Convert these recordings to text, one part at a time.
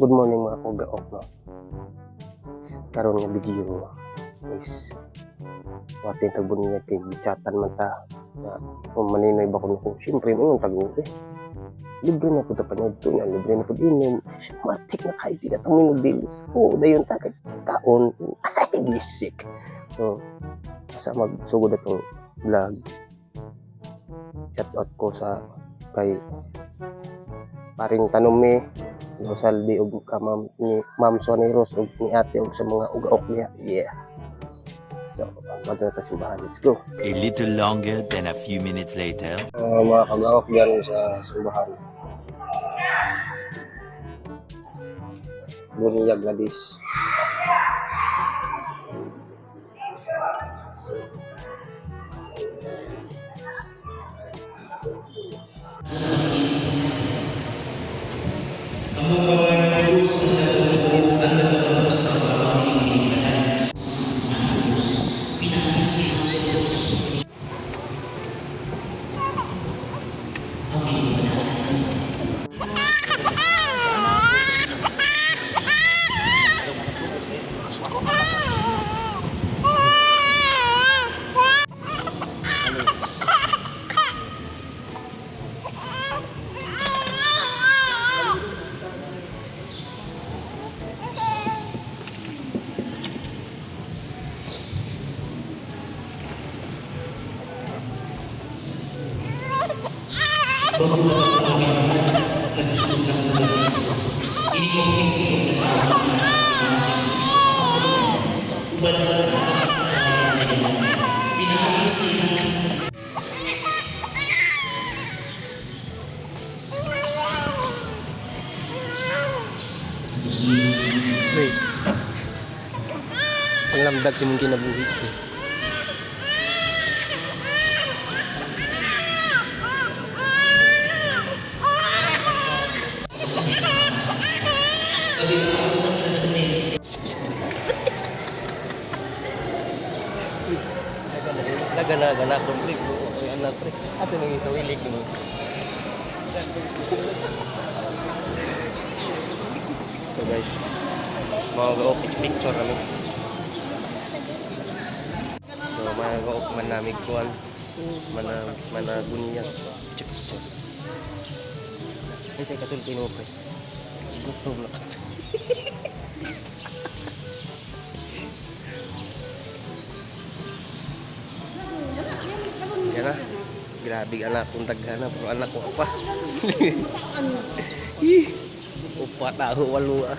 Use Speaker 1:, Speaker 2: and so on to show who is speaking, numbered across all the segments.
Speaker 1: So, good morning, mga kugaok, no. Karon nga video is watin tag bunyag kay gichatan man ta na kung maninoy ba kuno ko. Siyempre mo yung tago eh. Libre na pud ta panudto niya, libre na pud inom. Matik na kay di na ta mo dili. Oo, dayon ta kay kaon. Ay, gisik. So, sa magsugod atong vlog, shout out ko sa kay paring Tanumi, Rosaldi ug ka ma'am ni Ma'am Sonny Rose ug ni ate ug sa mga ugaok niya. Yeah. So, madto na ta simbahan. Let's go.
Speaker 2: A little longer than a few minutes later.
Speaker 1: Mga kagaok diyan sa simbahan. Bunyag na dis. Wait. Panglamdag si mong kinabuhi. Laga na, gana ko, pre. Ay, anak, pre. Ate nang isa wilik mo. So guys, mga gaok, picture kami. So mga gaok, manamig kuan. Mana managunyag. Picture, picture. Ay, sa kasulti mo, pre. Gutom na ka. Yan na. Grabe anak kong taghana pero anak ko pa. Ih, upa tao walo ah.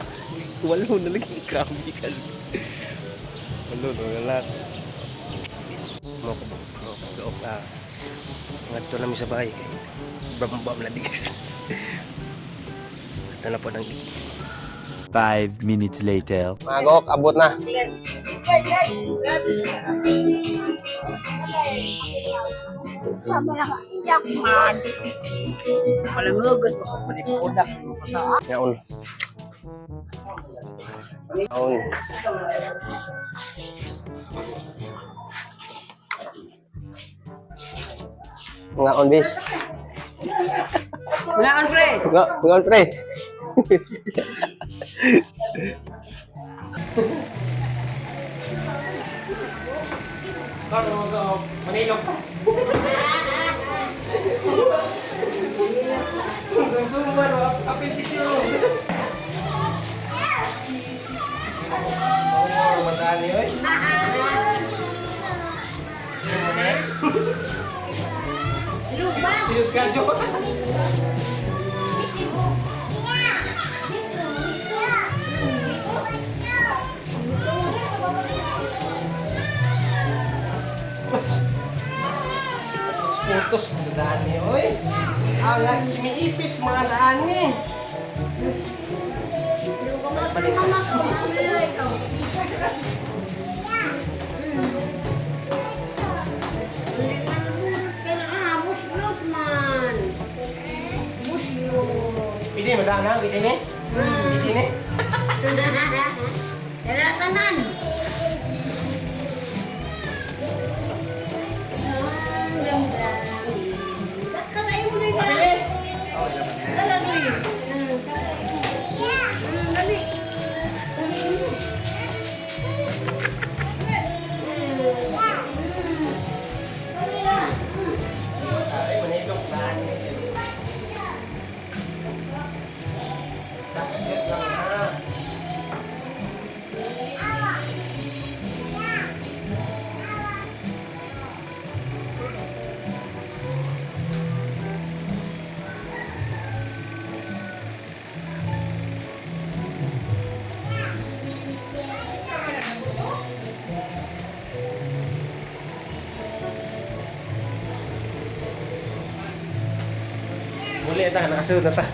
Speaker 1: Walo na lagi, grabe ka. Walo na anak. Yes, mo ko mo ko ka. Ngadto nami sa bahay kay bambam na di guys. Ito na po ng
Speaker 2: 5 minutes later.
Speaker 1: Mga gok, abot na. Ngaon. Ngaon. Ngaon, bis.
Speaker 3: Wala pre.
Speaker 1: Ngaon, pre. Manilok pa. Sumsuman, apetisyon. Oo, mataan niyo eh. Tinod ka, Jo. Putos, mga daan niyo eh. Ang sumiipit mga daan niyo. Pwede madaan na, pwede ni? Pwede ni?
Speaker 3: Tanan. Kakalay mo na.
Speaker 1: Pwede?
Speaker 3: Kakalay.
Speaker 1: Muli ta, nakasunod na ta.